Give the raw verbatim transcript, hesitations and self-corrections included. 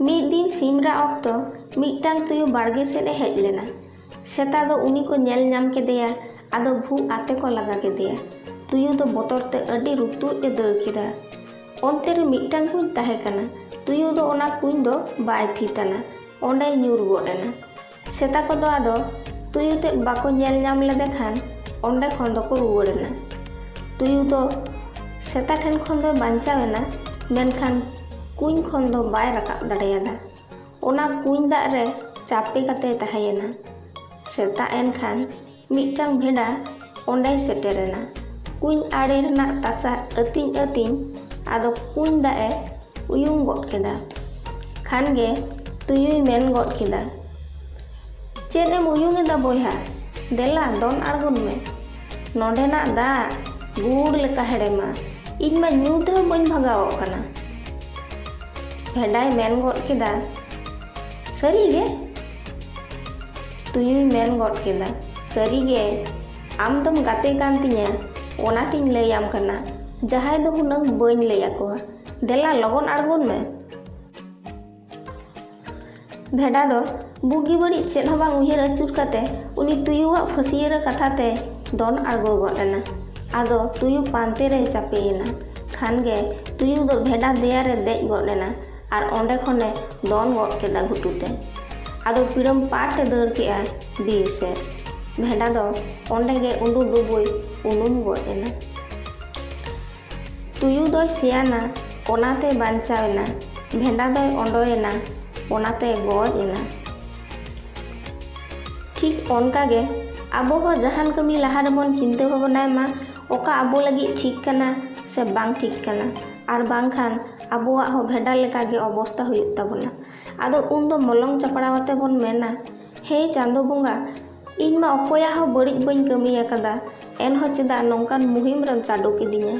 ᱢᱤᱫ ᱫᱤᱱ ᱥᱤᱢ ᱨᱟᱜ ᱚᱠᱛᱚ ᱢᱤᱫᱴᱟᱝ ᱛᱩᱭᱩ ᱵᱟᱲᱜᱮ ᱥᱮᱫ ᱮ ᱦᱮᱡ ᱞᱮᱱᱟ᱾ ᱥᱮᱛᱟ ᱫᱚ ᱩᱱᱤ ᱠᱚ ᱧᱮᱞ ᱧᱟᱢ ᱠᱮᱫᱮᱭᱟ᱾ ᱟᱫᱚ ᱵᱷᱩᱜ ᱟᱛᱮ ᱠᱚ ᱞᱟᱜᱟ ᱠᱮᱫᱮᱭᱟ᱾ ᱛᱩᱭᱩ ᱫᱚ ᱵᱚᱛᱚᱨ ᱛᱮ ᱟᱹᱰᱤ ᱨᱩᱠᱛᱩᱡ ᱮ ᱫᱟᱹᱲ ᱠᱮᱫᱟ᱾ ᱚᱱᱛᱮ ᱨᱮ ᱢᱤᱫᱴᱟᱝ ᱠᱩᱧ ᱛᱟᱦᱮᱸ ᱠᱟᱱᱟ᱾ ᱛᱩᱭᱩ ᱫᱚ ᱚᱱᱟ ᱠᱩᱧ ᱫᱚ ᱵᱟᱭ ᱛᱷᱤᱛ ᱟᱱᱟ, ᱚᱸᱰᱮᱭ ᱧᱩᱨ ᱜᱚᱫ ᱮᱱᱟ᱾ ᱥᱮᱛᱟ ᱠᱚᱫᱚ ᱟᱫᱚ ᱛᱩᱭᱩ ᱛᱮᱫ ᱵᱟᱠᱚ ᱧᱮᱞ ᱧᱟᱢ ᱞᱮᱫᱮ ᱠᱷᱟᱱ ᱚᱸᱰᱮ ᱠᱷᱚᱱ ᱫᱚᱠᱚ ᱨᱩᱣᱟᱹᱲ ᱮᱱᱟ᱾ ᱛᱩᱭᱩ ᱫᱚ ᱥᱮᱛᱟ ᱴᱷᱮᱱ ᱠᱷᱚᱱ ᱫᱚᱭ ᱵᱟᱧᱪᱟᱣ ᱮᱱᱟ, ᱢᱮᱱᱠᱷᱟᱱ ᱠᱩᱧ ᱠᱷᱚᱱ ᱫᱚ ᱵᱟᱭ ᱨᱟᱠᱟᱵ ᱫᱟᱲᱮᱭᱟᱫᱟ᱾ ᱚᱱᱟ ᱠᱩᱧ ᱫᱟᱜ ᱨᱮ ᱪᱟᱯᱮ ᱠᱟᱛᱮᱭ ᱛᱟᱦᱮᱸᱭᱮᱱᱟ᱾ ᱥᱮᱛᱟᱜ ᱮᱱᱠᱷᱟᱱ ᱢᱤᱫᱴᱟᱝ ᱵᱷᱮᱰᱟ ᱚᱸᱰᱮᱭ ᱥᱮᱴᱮᱨᱮᱱᱟ᱾ ᱠᱩᱧ ᱟᱲᱮ ᱨᱮᱱᱟᱜ ᱛᱟᱥᱟ ᱟᱹᱛᱤᱧ ᱟᱹᱛᱤᱧ ᱟᱫᱚ ᱠᱩᱧ ᱫᱟᱜ ᱮ ᱩᱭᱩᱝ ᱜᱚᱫ ᱠᱮᱫᱟ᱾ ᱠᱷᱟᱱ ᱜᱮ ᱛᱩᱭᱩᱭ ᱢᱮᱱ ᱜᱚᱫ ᱠᱮᱫᱟ, "ᱪᱮᱫ ᱮᱢ ᱩᱭᱩᱝ ᱮᱫᱟ ᱵᱚᱭᱦᱟ? ᱫᱮᱞᱟ ᱫᱚᱱ ᱟᱬᱜᱚᱱ ᱢᱮ᱾ ᱱᱚᱰᱮᱱᱟᱜ ᱫᱟᱜ ᱜᱩᱲ ᱞᱮᱠᱟ ᱦᱮᱲᱮᱢᱟ, ᱤᱧ ᱢᱟ ᱧᱩ ᱛᱮᱦᱚᱸ ᱵᱟᱹᱧ ᱵᱷᱟᱜᱟᱣᱚᱜ ᱠᱟᱱᱟ᱾" ᱵᱷᱮᱰᱟᱭ ᱢᱮᱱ ᱜᱚᱫ ᱠᱮᱫᱟ, "ᱥᱟᱹᱨᱤ ᱜᱮ?" ᱛᱩᱭᱩᱭ ᱢᱮᱱ ᱜᱚᱫ ᱠᱮᱫᱟ, "ᱥᱟᱹᱨᱤ ᱜᱮ, ᱟᱢ ᱫᱚᱢ ᱜᱟᱛᱮ ᱠᱟᱱ ᱛᱤᱧᱟ, ᱚᱱᱟᱛᱤᱧ ᱞᱟᱹᱭᱟᱢ ᱠᱟᱱᱟ, ᱡᱟᱦᱟᱸᱭ ᱫᱚ ᱦᱩᱱᱟᱹᱝ ᱵᱟᱹᱧ ᱞᱟᱹᱭ ᱟᱠᱚᱣᱟ᱾ ᱫᱮᱞᱟ ᱞᱚᱜᱚᱱ ᱟᱬᱜᱚᱱ ᱢᱮ᱾" ᱵᱷᱮᱰᱟ ᱫᱚ ᱵᱩᱜᱤ ᱵᱟᱹᱲᱤᱡ ᱪᱮᱫ ᱦᱚᱸ ᱵᱟᱝ ᱩᱭᱦᱟᱹᱨ ᱟᱹᱪᱩᱨ ᱠᱟᱛᱮ ᱩᱱᱤ ᱛᱩᱭᱩᱣᱟᱜ ᱯᱷᱟᱹᱥᱭᱟᱹᱨ ᱠᱟᱛᱷᱟ ᱛᱮ ᱫᱚᱱ ᱟᱬᱜᱚ ᱜᱚᱫ ᱮᱱᱟ᱾ ᱟᱫᱚ ᱛᱩᱭᱩ ᱯᱟᱱᱛᱮ ᱨᱮᱭ ᱪᱟᱯᱮᱭᱮᱱᱟ᱾ ᱠᱷᱟᱱ ᱜᱮ ᱛᱩᱭᱩ ᱫᱚ ᱵᱷᱮᱰᱟ ᱫᱮᱭᱟ ᱨᱮ ᱫᱮᱡ ᱜᱚᱫ ᱮᱱᱟ ᱟᱨ ᱚᱸᱰᱮ ᱠᱷᱚᱱᱮ ᱫᱚᱱ ᱜᱚᱫ ᱠᱮᱫᱟ ᱜᱷᱩᱴᱩ ᱛᱮ᱾ ᱟᱫᱚ ᱯᱤᱲᱟᱹᱢ ᱯᱟᱴ ᱮ ᱫᱟᱹᱲ ᱠᱮᱜᱼᱟ ᱵᱤᱨ ᱥᱮᱫ᱾ ᱵᱷᱮᱰᱟ ᱫᱚ ᱚᱸᱰᱮ ᱜᱮ ᱩᱰᱩ ᱰᱩᱵᱩᱭ ᱩᱱᱩᱢ ᱜᱚᱫ ᱮᱱᱟ᱾ ᱛᱩᱭᱩ ᱫᱚᱭ ᱥᱮᱭᱟᱱᱟ, ᱚᱱᱟᱛᱮ ᱵᱟᱧᱪᱟᱣ ᱮᱱᱟ᱾ ᱵᱷᱮᱰᱟ ᱫᱚᱭ ᱚᱸᱰᱚᱭᱮᱱᱟ, ᱚᱱᱟᱛᱮ ᱜᱚᱡ ᱮᱱᱟ᱾ ᱴᱷᱤᱠ ᱚᱱᱠᱟ ᱜᱮ ᱟᱵᱚ ᱦᱚᱸ ᱡᱟᱦᱟᱱ ᱠᱟᱹᱢᱤ ᱞᱟᱦᱟ ᱨᱮᱵᱚᱱ ᱪᱤᱱᱛᱟᱹ ᱵᱷᱟᱵᱽᱱᱟᱭ ᱢᱟ, ᱚᱠᱟ ᱟᱵᱚ ᱞᱟᱹᱜᱤᱫ ᱴᱷᱤᱠ ᱠᱟᱱᱟ ᱥᱮ ᱵᱟᱝ ᱴᱷᱤᱠ ᱠᱟᱱᱟ, ᱟᱨ ᱵᱟᱝᱠᱷᱟᱱ ᱟᱵᱚᱣᱟᱜ ᱦᱚᱸ ᱵᱷᱮᱰᱟ ᱞᱮᱠᱟ ᱜᱮ ᱚᱵᱚᱥᱛᱟ ᱦᱩᱭᱩᱜ ᱛᱟᱵᱚᱱᱟ᱾ ᱟᱫᱚ ᱩᱱ ᱫᱚ ᱢᱚᱞᱚᱝ ᱪᱟᱯᱲᱟᱣ ᱟᱛᱮ ᱵᱚᱱ ᱢᱮᱱᱟ, "ᱦᱮ ᱪᱟᱸᱫᱳ ᱵᱚᱸᱜᱟ, ᱤᱧ ᱢᱟ ᱚᱠᱚᱭᱟᱜ ᱦᱚᱸ ᱵᱟᱹᱲᱤᱡ ᱵᱟᱹᱧ ᱠᱟᱹᱢᱤ ᱟᱠᱟᱫᱟ, ᱮᱱᱦᱚᱸ ᱪᱮᱫᱟᱜ ᱱᱚᱝᱠᱟᱱ ᱢᱩᱦᱤᱢ ᱨᱮᱢ ᱪᱟᱰᱚ ᱠᱤᱫᱤᱧᱟ?"